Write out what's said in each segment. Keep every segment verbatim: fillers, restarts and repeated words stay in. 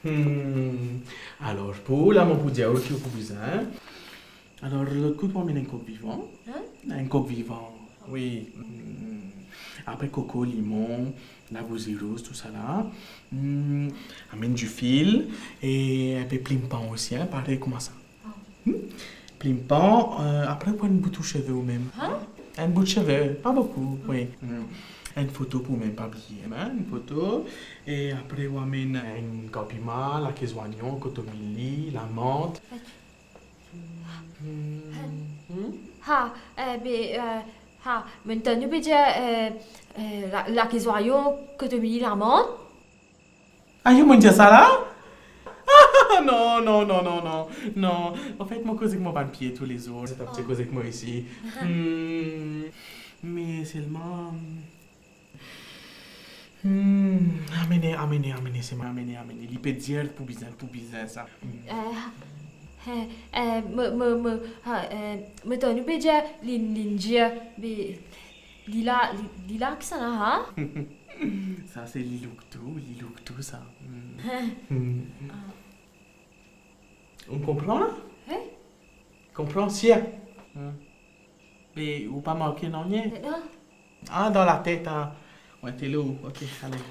Hmm. Alor, pou la, mo pou dir ou ki ou pou bizin. Alor, lot kout, mo amenn enn kok vivan. Hein? Enn kok vivan, wi. Hmm. Apre koko, limon, labouzi rouz, tousala. Hmm. Amenn difil e enpe plim pan osi, hein, parey kouma sa. Hmm? Plim pan, euh, apre ou pran enn bout ou seve ou mem. Hein? Enn bout seve, pa boukou, wi. Hmm. Enn foto pou ou mem, pa bliye, hein, enn foto. E apre ou amenn enn kar pima, lake zwayon, kotomili, lamant. Ok. Hmm. Hmm? Ha, eh, be, eh, ha, mo'nn tann ou pe dir, eh, eh, la, lake zwayon, kotomili, lamant. Ayo, mo'nn dir sa la? Non, non, non, non, non. Non. Anfet, mo koz ek mo bann pie toulezour. Sa ti koz ek mo isi. Hmm. Me selman, hmm, amene, amene, amene, se mwa, amene, amene. Li pe dir pou bizin, pou bizin sa. Hmm. Eh, eh, eh, mo, mo, mo, ha, eh, mo tann ou pe dir li, li dir, be, li la, li, li la kisannla, ha? Sa se lilouktou, lilouktou sa. Hmm. Hmm. Ah. Ou konpran la? Wi. Konpran, sir? Hmm. Me ou pa mank nanye? Non. Ah, dan latet, ah. Wi, telo, ok, ale.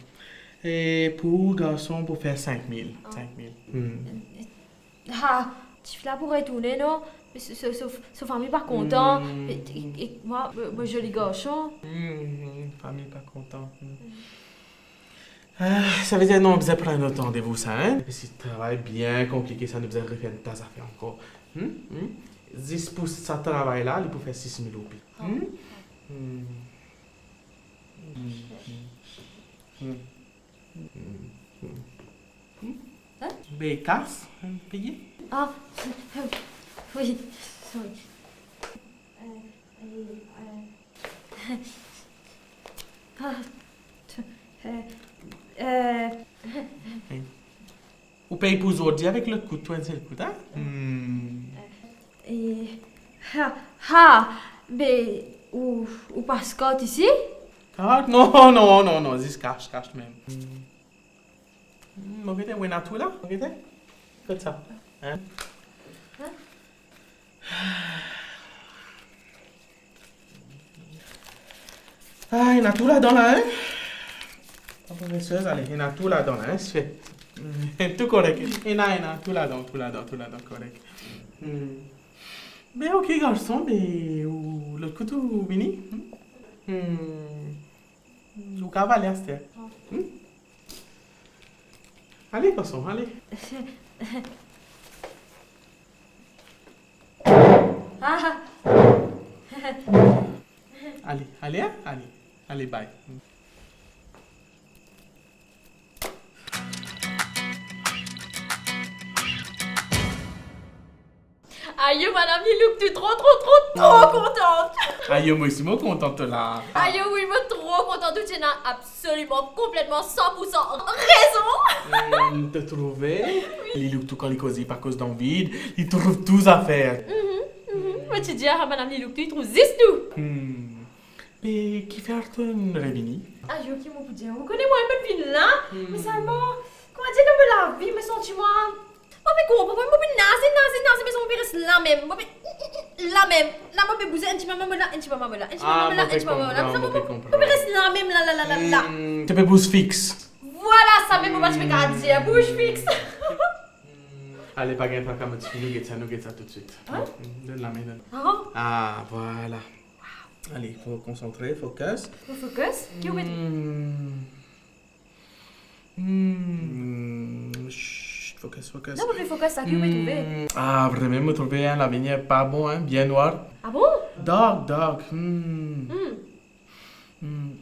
E pou garson, pou fer sink mil. Ah. Sink mil. Hmm. Ha, tifi la pou retourne, non? So, so, so, so fami pa kontan. Hmm. E, e, e mwa, mo, mo zoli garson. Hmm, fami pa kontan. Hmm. Ah, savedir nou bizin pran lot randevou sa, hein? Epi se travay bien konplike sa, nou bizin refer enn ta zafer ankor. Hmm? Hmm? Zis pou sa travay la, li pou fer sis mil roupi. Ah. Hmm? Hmm. Hmm. Hmm. Hmm. Hmm. Hein? Be kas, hein, peye? Ah, wi, sorry. Euh, euh, euh. Ah, t-, euh, euh. Ou pey pou zordi avek lot kout, tou enn sel kout, hein? Hmm. E, ha, ha, be, ou, ou pas kart isi? Kart? Non, non, non, non, zis kas, kas mem. Hmm. Hmm, mo gete, ou ena tou la? Mo gete? Kot sa? Hein? Hein? Ah, ena tou ladan la, hein? Pa paresez, ale, ena tou ladan la, hein, se fer. Tou korek. Ena, ena, tou ladan, tou ladan, tou ladan, korek. Hmm. Be, ok, garson, be, ou, lot kout ou vini? Hmm. Hmm. Ou kav ale aster. Ah. Hmm? Ale, garson, ale. Ah. Ale, ale, hein? Ale. Ale, bye. Ayo, madam Lilouktou, tro, tro, tro, tro kontan. Ayo, mwa osi, mo kontan to la. Ayo, wi, mo tro kontan, to ti ena absoliman, konpletman, san pou san rezon. Hmm, to trouve? Wi. Lilouktou, kan li koze, li pa koz dan vid, li trouv tou zafer. Mhm, mhm. Mo ti dir, ah, madam Lilouktou, li trouv zis tou. Hmm. Be, kifer to'nn revini? Ayo, ki mo pou dir? Ou kone mwa, mo vinn la, hmm, me selman, kouma dir, dan mo lavi, mo santi mwa, mo pe konpran, mo pe naze, naze, naze, me mo pe res lamem, mo pe lamem. La, mo pe bouze, enn ti moman mo la, enn ti moman mo la, enn ti moman mo la, enn ti moman mo la. Ah, mo pe konpran, mo pe konpran. Mo pe res lamem, la, la, la, la, la. Hmm, to pe bouz fix. Vwala, samem mo pa ti pe kapav dir, bouz fix. Hmm, ale, pa gagn traka, mo ti fini, nou get sa, nou get sa toutswit. Hein? Hmm, donn lame, donn. Ah. Ah, vwala. Ale, fo konsantre, focus. Fo focus? Ki ou pe trouve? Hmm. Hmm. Chut, focus, focus. Non, mo pe focus, sa ki ou pe trouve? Hmm. Ah, vremem, mo trouve, hein, lavenir pa bon, hein, bien nwar. Ah bon? Dark, dark. Hmm. Hmm. Hmm.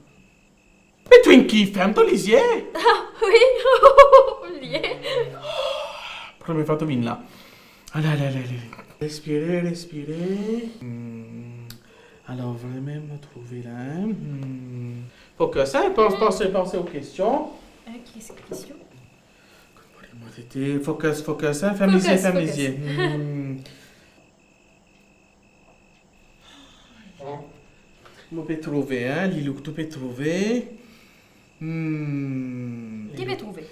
Me Twinkie, ferm to lizie. Ah, wi. Lizie. Premie fwa to vinn la. Ale, ale, ale, ale. Respire, respire. Hmm. Alor, vremem, mo trouve la, hein. Hmm. Focus, hein, pans, hmm, pans, pans o kestion. Ok, se kestion. Focus, focus, hein, ferm lizie, focus, ferm lizie. Hmm. Mo pe trouve, hein, Lilouktou pe trouve. Hmm. Ki pe trouve?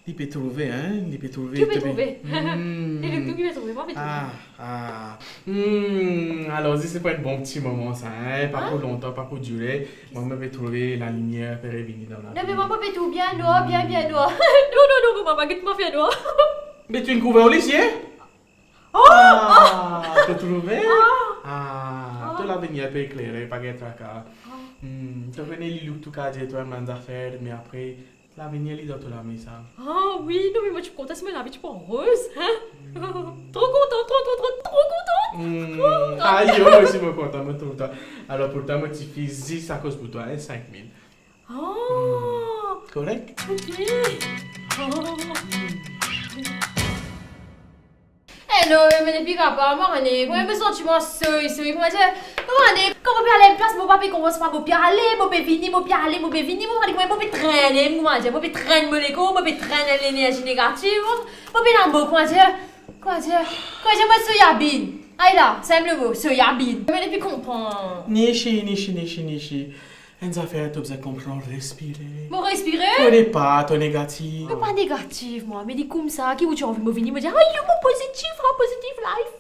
Li pe trouve, hein, li pe trouve. Ki pe trouve? Hmm. Li, li, ki pe trouve, mwa pe trouve. Ah, ah. Hmm, alor, se pou enn bon ti moman sa, hein, pa pou lontan, pa pou dire. Mwa, mo pe trouve lalimier pe revini dan la. Non, me mwa, mo pe trouve bien nwar, bien, bien nwar. Non, non, non, mwa, pa get mwa fer nwar. Me to inn kouver ou lizie? Oh, ah, to trouve? Ah. Ah, to lavenir pe eklere, pa get traka. Ah. Hmm, to kone li look tou kapav dir twa bann zafer, me apre, lavenir li dan to lame sa. Ah wi, non, me mo ti kontan si mo lavi ti pou roz, hein? Hmm. Tro kontan, tro, tro, tro, tro kontan. Hmm, tro kontan. Ayo, mo osi mo kontan, mo tro kontan. Alor, pou twa, mo ti fini zis akoz pou twa, hein, sink mil. Ah. Hmm. Korek? Ok. Ah. Eh non, me, me depi kaba, mo ane, mo, mo santi mwa soy, soy, kouma dir, mo ane, kan mo pe al enn plas, mo pa pe konpran, mo pe ale, mo pe vini, mo pe ale, mo pe vini, mo ane, kouma mo pe trenn, kouma dir, mo pe trenn mo lekor, mo pe trenn lenerzi negativ, mo, mo pe dan mo, kouma dir, kouma dir, kouma dir, mo soyabin. Ay la, sa mem le mo, soyabin. Me depi konpran. Nishi, Nishi, Nishi, Nishi. Enn zafer to bizin konpran, respire. Mo respire? Fode pa tro negatif. Mo pa negatif, mwa, me li koumsa, ki ou ti anvi mo vini, mo dir, ayo, mo pozitif, ah, positive life.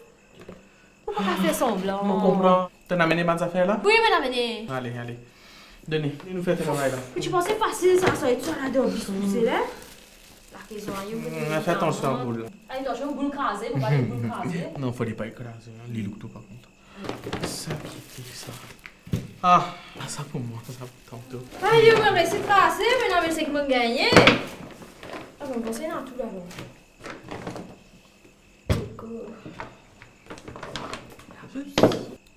Mo pa kapav fer sanblan. Mo konpran. To'nn amenn bann zafer la? Wi, mo amenn. Ale, ale. Done, nou fer travay la. Me ti panse fasil sa, sa, e tou sa ladan, bistouse, la? La, ki zot, ayo, mo... Hmm, fer atansion boul. Atansion, boul kraze, mo pa vle boul kraze. Non, fode pa kraze, hein, li look tou pa kontan. Sa ki te sa? Ah, ah, sa pou mwa, sa pou tanto. Ayo, mo resi pase, me la, me seki mo gagne. Ah, mo panse ena tou la, non. Koko.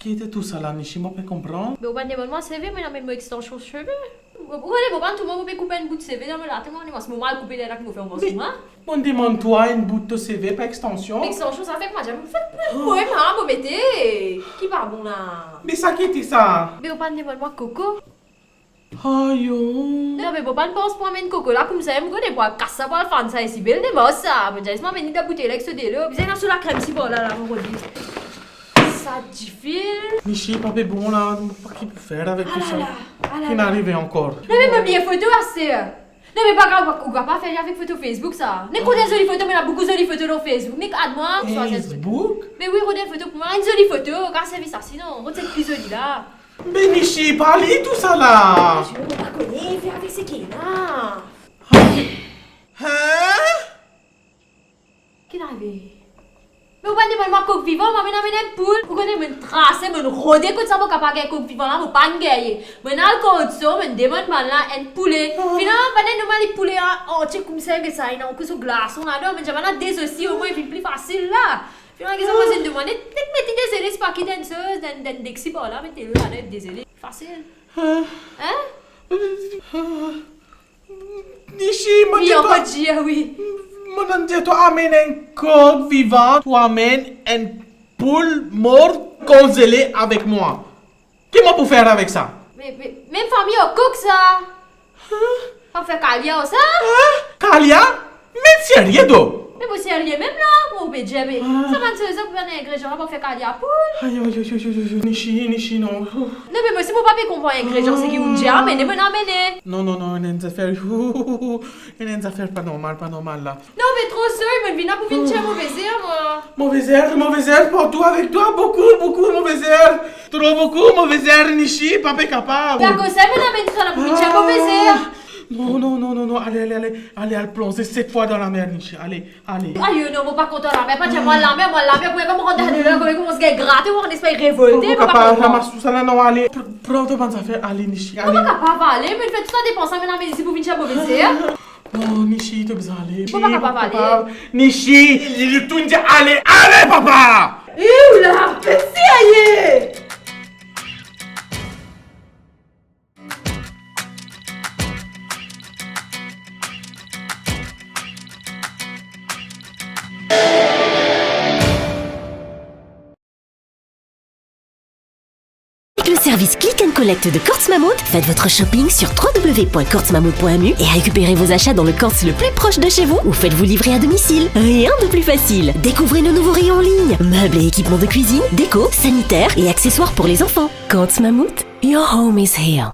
Ki ete tou sa la, Nishi, mo pa konpran. Me ou pa demann mwa seve, mo amenn mo extension seve. Ou, ou, ou, mo pa tou, mo pe koup enn bout seve dan mo latet, mo, mo al koupe lerla ki mo fer anvan sou mwa. Mo demann twa enn bout to seve, pa extension. Extension, sa fer kouma dir, mo fer pwin, pwin, mo mete. Ki pa bon la. Me sa ki ete sa? Me ou pa demann mwa koko. Ayo. Non, me mo pa pans pou amenn koko la koumsa, mo kone pou al kas sa, pou al fann sa isi, bel demars sa. Mo dir, mo amenn li dan boutey la ek so delo. Bizin ena so lakrem si bor la, la, mo rod li. Sa difil. Nishi, pa pe bon la, pa ki pou fer avek tou sa. Ala la, ala la. Ki inn arive ankor? Non, me mo bliye foto aster. Non, me pa grav, ou kapav fer li avek foto Facebook sa. Nek rod enn zoli foto, mo ena boukou zoli foto lor Facebook. Nek add mwa, swazir enn foto. Facebook? Me wi, rod enn foto pou mwa, enn zoli foto, kapav servi sa, sinon, rod sa ki pli zoli la. Me Nishi, pa li tou sa la. Mo pa kone, fer avek seki ena. Hein? Ki arive? Me ou pa demann mwa kok vivan, mo amenn, amenn enn poul. Ou kone, mo trase, mo rode kot sa mo kapav gagn kok vivan la, mo pa'nn gagne. Mo al kot so, mo demann bann la enn poule. Ah. Fini, bann la, normal, li poule an, antie koumsa, get sa, ena ankor so glason ladan, mo dir bann la dezele, omwin vinn pli fasil la. Fini, get sa, mo zis demann, nek met dezele, sipa ki enn soz, dan, dan dexi par la, met delo ladan, dezele. Fasil. Ah. Hein? Ah. Nishi, mo dir twa, wi. Mo dir twa amenn enn kok vivan, to amenn enn poul mor konzele avek mwa. Ki mo pou fer avek sa? Me, me, mem fami ar kok sa. Hein? Pa fer kalia ar sa? Hein? Kalia? Me serie do. Me mo serie mem la, mo pe dir, me sa bann soz la pou bann ingrezian la, pa fer kalia poul. Ayo, ayo, ayo, ayo, ayo, Nishi, Nishi, non. Non, me mo osi mo pa pe konpran ingrezian, seki ou dir amenn, mo amenn. Non, non, non, ena enn zafer, ena enn zafer pa normal, pa normal la. Non, me tro soy, mo vinn la pou vinn tir move zer, mwa. Move zer, move zer, partou avek twa, boukou, boukou move zer. Tro boukou move zer, Nishi, pa pe kapav. Me akoz sa, mo amenn tou sa la pou vinn tir move zer. Non, non, non, non, non, ale, ale, ale, ale, al plonze set fwa dan lamer, Nishi, ale, ale. Ayo, non, mo pa kontan lamer, pa dir mwa lamer, mwa lamer, pou mwa rant dan delo, kouma koumans gagn grate, mo koumans revolte, mo pa kontan. Ramas tou sa la, non, ale, pr-, pran to bann zafer, ale, Nishi, ale. Mo pa kapav ale, mo fer tou sa depans la, mo amenn isi pou vinn tir move zer. Non, Nishi, to bizin ale. Mo pa kapav ale. Nishi, li, li tourn dir ale, ale, papa! Eh, ou la, met serye! Avec le service Click and Collect de Courts Mammouth, faites votre shopping sur trois W point courts mammouth point M U et récupérez vos achats dans le Courts le plus proche de chez vous ou faites-vous livrer à domicile. Rien de plus facile. Découvrez nos nouveaux rayons en ligne, meubles et équipements de cuisine, déco, sanitaire et accessoires pour les enfants. Courts Mammouth, your home is here.